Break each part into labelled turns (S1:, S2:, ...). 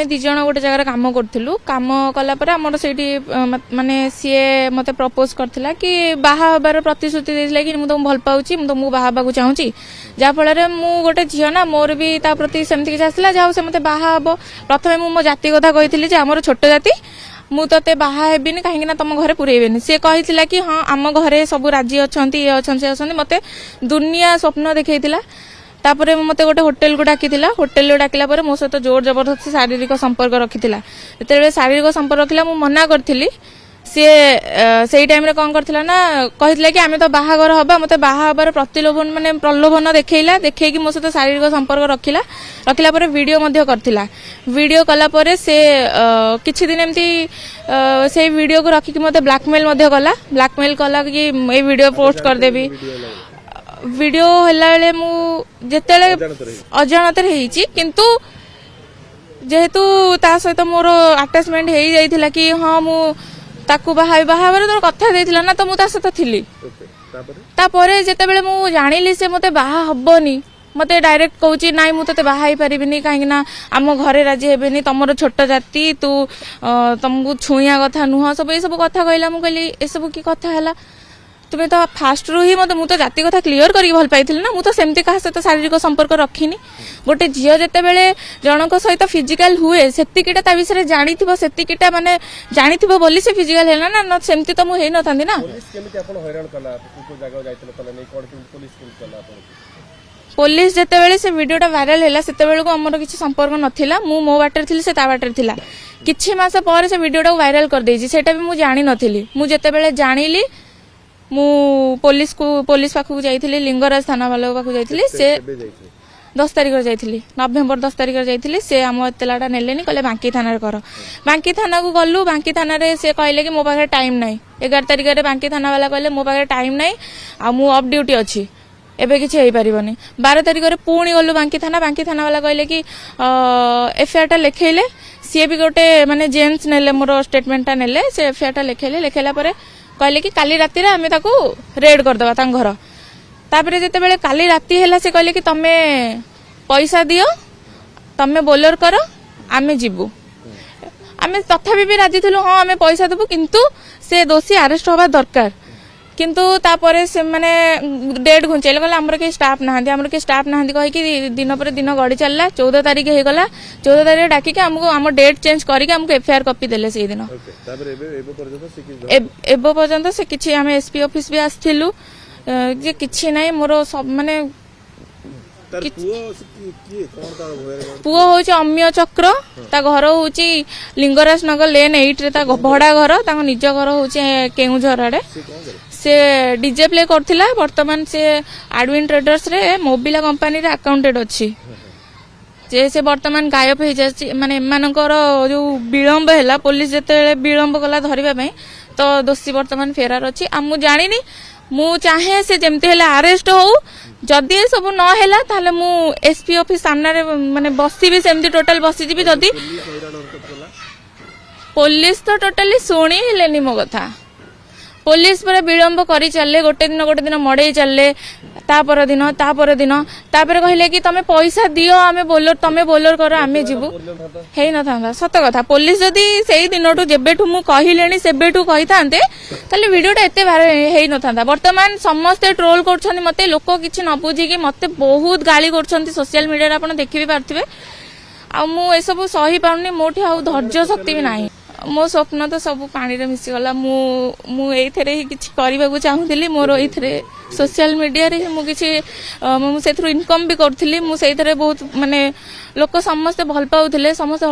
S1: ଆମେ ଦି ଜଣ ଗୋଟେ ଜାଗାରେ କାମ କରୁଥିଲୁ। କାମ କଲା ପରେ ଆମର ସେଇଠି ମାନେ ସିଏ ମତେ ପ୍ରପୋଜ କରିଥିଲା କି ବାହା ହେବାର ପ୍ରତିଶ୍ରୁତି ଦେଇଥିଲା କି ମୁଁ ତମକୁ ଭଲ ପାଉଛି, ମୁଁ ତମକୁ ବାହା ହେବାକୁ ଚାହୁଁଛି। ଯାହାଫଳରେ ମୁଁ ଗୋଟେ ଝିଅ ନା, ମୋର ବି ତା ପ୍ରତି ସେମିତି କିଛି ଆସିଲା, ଯାହା ହଉ ସେ ମତେ ବାହା ହବ। ପ୍ରଥମେ ମୁଁ ମୋ ଜାତି କଥା କହିଥିଲି ଯେ ଆମର ଛୋଟ ଜାତି, ମୁଁ ତତେ ବାହା ହେବିନି, କାହିଁକି ନା ତମ ଘରେ ପୁରେଇବେନି। ସିଏ କହିଥିଲା କି ହଁ, ଆମ ଘରେ ସବୁ ରାଜି ଅଛନ୍ତି, ଇଏ ଅଛନ୍ତି, ସେ ଅଛନ୍ତି। ମତେ ଦୁନିଆ ସ୍ୱପ୍ନ ଦେଖେଇଥିଲା। ତାପରେ ମତେ ଗୋଟେ ହୋଟେଲକୁ ଡାକିଥିଲା। ହୋଟେଲରୁ ଡାକିଲା ପରେ ମୋ ସହିତ ଜୋର ଜବରଦସ୍ତି ଶାରୀରିକ ସମ୍ପର୍କ ରଖିଥିଲା। ଯେତେବେଳେ ଶାରୀରିକ ସମ୍ପର୍କ ରଖିଲା, ମୁଁ ମନା କରିଥିଲି। ସିଏ ସେଇ ଟାଇମରେ କଣ କରିଥିଲା ନା, କହିଥିଲା କି ଆମେ ତ ବାହାଘର ହବା। ମତେ ବାହା ହବାର ପ୍ରତିଲୋଭନ ମାନେ ପ୍ରଲୋଭନ ଦେଖେଇଲା। ଦେଖେଇକି ମୋ ସହିତ ଶାରୀରିକ ସମ୍ପର୍କ ରଖିଲା। ରଖିଲା ପରେ ଭିଡିଓ ମଧ୍ୟ କରିଥିଲା। ଭିଡିଓ କଲା ପରେ ସେ କିଛି ଦିନ ଏମିତି ସେଇ ଭିଡିଓକୁ ରଖିକି ମତେ ବ୍ଲାକମେଲ ମଧ୍ୟ କଲା। ବ୍ଲାକମେଲ କଲା କି ଏଇ ଭିଡିଓ ପୋଷ୍ଟ କରିଦେବି। ଭିଡିଓ ହେଲା ବେଳେ ମୁଁ ଯେତେବେଳେ ଅଜାଣତରେ ହେଇଛି, କିନ୍ତୁ ଯେହେତୁ ତା ସହିତ ମୋର ଆଟାଚମେଣ୍ଟ ହେଇଯାଇଥିଲା କି ହଁ, ମୁଁ ତାକୁ ବାହା ବାହା ହେବାର ତୋର କଥା ଦେଇଥିଲା ନା, ତ ମୁଁ ତା ସହିତ ଥିଲି। ତାପରେ ଯେତେବେଳେ ମୁଁ ଜାଣିଲି ସେ ମତେ ବାହା ହବନି, ମତେ ଡାଇରେକ୍ଟ କହୁଛି, ନାଇଁ, ମୁଁ ତତେ ବାହା ହେଇପାରିବିନି, କାହିଁକି ନା ଆମ ଘରେ ରାଜି ହେବେନି, ତମର ଛୋଟ ଜାତି, ତୁ ତମକୁ ଛୁଇଁବା କଥା ନୁହଁ, ସବୁ ଏସବୁ କଥା କହିଲା। ମୁଁ କହିଲି, ଏସବୁ କି କଥା ହେଲା? ତୁମେ ତ ଫାଷ୍ଟରୁ ହିଁ ମତେ, ମୁଁ ତ ଜାତି କଥା କ୍ଲିୟର କରିକି ଭଲ ପାଇଥିଲି ନା, ମୁଁ ତ ସେମିତି କାହା ସହିତ ଶାରୀରିକ ସମ୍ପର୍କ ରଖିନି। ଗୋଟେ ଝିଅ ଯେତେବେଳେ ଜଣଙ୍କ ସହିତ ଫିଜିକାଲ ହୁଏ, ସେତିକିଟା ତା ବିଷୟରେ ଜାଣିଥିବ, ସେତିକିଟା ମାନେ ଜାଣିଥିବ ବୋଲି ସେ ଫିଜିକାଲ ହେଲା ନା, ନ ସେମିତି ତ ମୁଁ ହେଇନଥାନ୍ତି ନା।
S2: ପୋଲିସ କେମିତି ଆପଣ ହଇରାଣ କଲା? କୋଉ କୋଉ ଜାଗାକୁ ଯାଇଥିଲେ କଲେ ନେଇ, କଣ କେମିତି ପୋଲିସ କେମିତି କଲା ଆପଣଙ୍କୁ?
S1: ପୋଲିସ ଯେତେବେଳେ ସେ ଭିଡିଓଟା ଭାଇରାଲ ହେଲା, ସେତେବେଳକୁ ଆମର କିଛି ସମ୍ପର୍କ ନଥିଲା। ମୁଁ ମୋ ବାଟରେ ଥିଲି, ସେ ତା ବାଟରେ ଥିଲା। କିଛି ମାସ ପରେ ସେ ଭିଡିଓଟାକୁ ଭାଇରାଲ କରିଦେଇଛି, ସେଇଟା ବି ମୁଁ ଜାଣିନଥିଲି। ମୁଁ ଯେତେବେଳେ ଜାଣିଲି, ମୁଁ ପୋଲିସ ପାଖକୁ ଯାଇଥିଲି, ଲିଙ୍ଗରାଜ ଥାନା ବାଲାଙ୍କ ପାଖକୁ ଯାଇଥିଲି। ସେ
S2: କେବେ ଯାଇଥିଲେ?
S1: 10 ତାରିଖରେ ଯାଇଥିଲି, ନଭେମ୍ବର 10 ତାରିଖରେ ଯାଇଥିଲି। ସେ ଆମ ଏତଲାଟା ନେଲେନି, କହିଲେ ବାଙ୍କି ଥାନାରେ କର। ବାଙ୍କି ଥାନାକୁ ଗଲୁ। ବାଙ୍କି ଥାନାରେ ସେ କହିଲେ କି ମୋ ପାଖରେ ଟାଇମ୍ ନାହିଁ। 11 ତାରିଖରେ ବାଙ୍କି ଥାନା ବାଲା କହିଲେ ମୋ ପାଖରେ ଟାଇମ୍ ନାହିଁ ଆଉ ମୁଁ ଅଫ୍ ଡ୍ୟୁଟି ଅଛି, ଏବେ କିଛି ହେଇପାରିବନି। 12 ତାରିଖରେ ପୁଣି ଗଲୁ ବାଙ୍କି ଥାନା। ବାଙ୍କି ଥାନା ବାଲା କହିଲେ କି ଏଫଆଇଆର ଟା ଲେଖେଇଲେ। ସିଏ ବି ଗୋଟେ ମାନେ ଜେଣ୍ଟସ୍ ନେଲେ, ମୋର ଷ୍ଟେଟମେଣ୍ଟଟା ନେଲେ, ସେ ଏଫଆଇଆର ଟା ଲେଖେଇଲେ। ଲେଖେଇଲା ପରେ କହିଲେ କି କାଲି ରାତିରେ ଆମେ ତାକୁ ରେଡ୍ କରିଦେବା ତାଙ୍କ ଘର। ତାପରେ ଯେତେବେଳେ କାଲି ରାତି ହେଲା, ସେ କହିଲେ କି ତମେ ପଇସା ଦିଅ, ତମେ ବୋଲର କର, ଆମେ ଯିବୁ। ଆମେ ତଥାପି ବି ରାଜି ଥିଲୁ, ହଁ, ଆମେ ପଇସା ଦେବୁ, କିନ୍ତୁ ସେ ଦୋଷୀ ଆରେଷ୍ଟ ହବା ଦରକାର। କିନ୍ତୁ ତାପରେ ସେମାନେ ଡେଟ୍ ଘୁଞ୍ଚେଇଲେ। କହିଲେ ଆମର କେହି ଷ୍ଟାଫ୍ ନାହାନ୍ତି, ଆମର କେହି ଷ୍ଟାଫ୍ ନାହାନ୍ତି କହିକି ଦିନ ପରେ ଦିନ ଗଡ଼ି ଚାଲିଲା। 14 ତାରିଖ ହେଇଗଲା। 14 ତାରିଖ ଡାକିକି ଆମକୁ ଆମ ଡେଟ୍ ଚେଞ୍ଜ କରିକି ଆମକୁ ଏଫଆଇଆର କପି ଦେଲେ ସେଇଦିନ।
S2: ଓକେ, ତାପରେ ଏବେ ଏବେ ପର୍ଯ୍ୟନ୍ତ ସେ କିଛି
S1: ଏବେ ପର୍ଯ୍ୟନ୍ତ ସେ କିଛି, ଆମେ ଏସପି ଅଫିସ ବି ଆସିଥିଲୁ ଯେ କିଛି ନାହିଁ। ମୋର ସବୁ ମାନେ
S2: ତାର ପୁଅ ସେ କିଏ, କଣ ତାର ଭୟରେ କଣ?
S1: ପୁଅ ହଉଛି ଅମିୟ ଚକ୍ର। ତା ଘର ହଉଛି ଲିଙ୍ଗରାଜ ନଗର ଲେନ୍ 8ରେ ତା ଭଡା ଘର। ତାଙ୍କ ନିଜ ଘର ହଉଛି କେଉଁଝର ଆଡେ।
S2: ସେ କଣ କରେ?
S1: ସେ ଡିଜେ ପ୍ଲେ କରୁଥିଲା। ବର୍ତ୍ତମାନ ସେ ଆଡୱିନ୍ ଟ୍ରେଡର୍ସରେ ମୋବିଲା କମ୍ପାନୀରେ ଆକାଉଣ୍ଟେଣ୍ଟ ଅଛି। ଯେ ସେ ବର୍ତ୍ତମାନ ଗାୟବ ହେଇଯାଇଛି। ମାନେ ଏମାନଙ୍କର ଯୋଉ ବିଳମ୍ବ ହେଲା, ପୋଲିସ ଯେତେବେଳେ ବିଳମ୍ବ କଲା ଧରିବା ପାଇଁ, ତ ଦୋଷୀ ବର୍ତ୍ତମାନ ଫେରାର ଅଛି। ଆଉ ମୁଁ ଜାଣିନି, ମୁଁ ଚାହେଁ ସେ ଯେମିତି ହେଲେ ଆରେଷ୍ଟ ହଉ। ଯଦି ଏସବୁ ନ ହେଲା, ତାହେଲେ ମୁଁ ଏସପି ଅଫିସ ସାମ୍ନାରେ ମାନେ ବସିବି, ସେମିତି ଟୋଟାଲ ବସିଯିବି ଯଦି
S2: ପୋଲିସ ହଇରାଣ ହରକତ କଲା?
S1: ପୋଲିସ ତ ଟୋଟାଲି ଶୁଣି ହେଲେନି ମୋ କଥା। ପୋଲିସ ପୁରା ବିଳମ୍ବ କରି ଚାଲିଲେ। ଗୋଟେ ଦିନ ଗୋଟେ ଦିନ ମଡେଇ ଚାଲିଲେ, ତା ପର ଦିନ, ତା ପର ଦିନ। ତାପରେ କହିଲେ କି ତମେ ପଇସା ଦିଅ, ଆମେ ବୋଲର, ତମେ ବୋଲର କର, ଆମେ ଯିବୁ। ହେଇନଥାନ୍ତା, ସତ କଥା। ପୋଲିସ ଯଦି ସେଇ ଦିନଠୁ, ଯେବେଠୁ ମୁଁ କହିଲିଣି ସେବେଠୁ କହିଥାନ୍ତେ, ତାହେଲେ ଭିଡିଓଟା ଏତେ ଭାଇରାଲ ହେଇନଥାନ୍ତା। ବର୍ତ୍ତମାନ ସମସ୍ତେ ଟ୍ରୋଲ କରୁଛନ୍ତି ମତେ। ଲୋକ କିଛି ନ ବୁଝିକି ମତେ ବହୁତ ଗାଳି କରୁଛନ୍ତି ସୋସିଆଲ ମିଡିଆରେ, ଆପଣ ଦେଖି ବି ପାରୁଥିବେ। ଆଉ ମୁଁ ଏସବୁ ସହି ପାରୁନି, ମୋଠି ଆଉ ଧୈର୍ଯ୍ୟ ଶକ୍ତି ବି ନାହିଁ। ମୋ ସ୍ୱପ୍ନ ତ ସବୁ ପାଣିରେ ମିଶିଗଲା। ମୁଁ ଏଇଥିରେ ହିଁ କିଛି କରିବାକୁ ଚାହୁଁଥିଲି। ମୋର ଏଇଥିରେ ସୋସିଆଲ ମିଡିଆରେ ହିଁ ମୁଁ କିଛି ମୁଁ ସେଥିରୁ ଇନକମ୍ ବି କରୁଥିଲି। ମୁଁ ସେଇଥିରେ ବହୁତ ମାନେ ଲୋକ ସମସ୍ତେ ଭଲ ପାଉଥିଲେ, ସମସ୍ତେ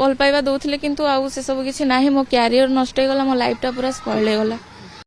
S1: ଭଲ ପାଇବା ଦଉଥିଲେ, କିନ୍ତୁ ଆଉ ସେସବୁ କିଛି ନାହିଁ। ମୋ କ୍ୟାରିୟର ନଷ୍ଟ ହେଇଗଲା, ମୋ ଲାଇଫଟା ପୁରା ସ୍ପଏଲ ହେଇଗଲା।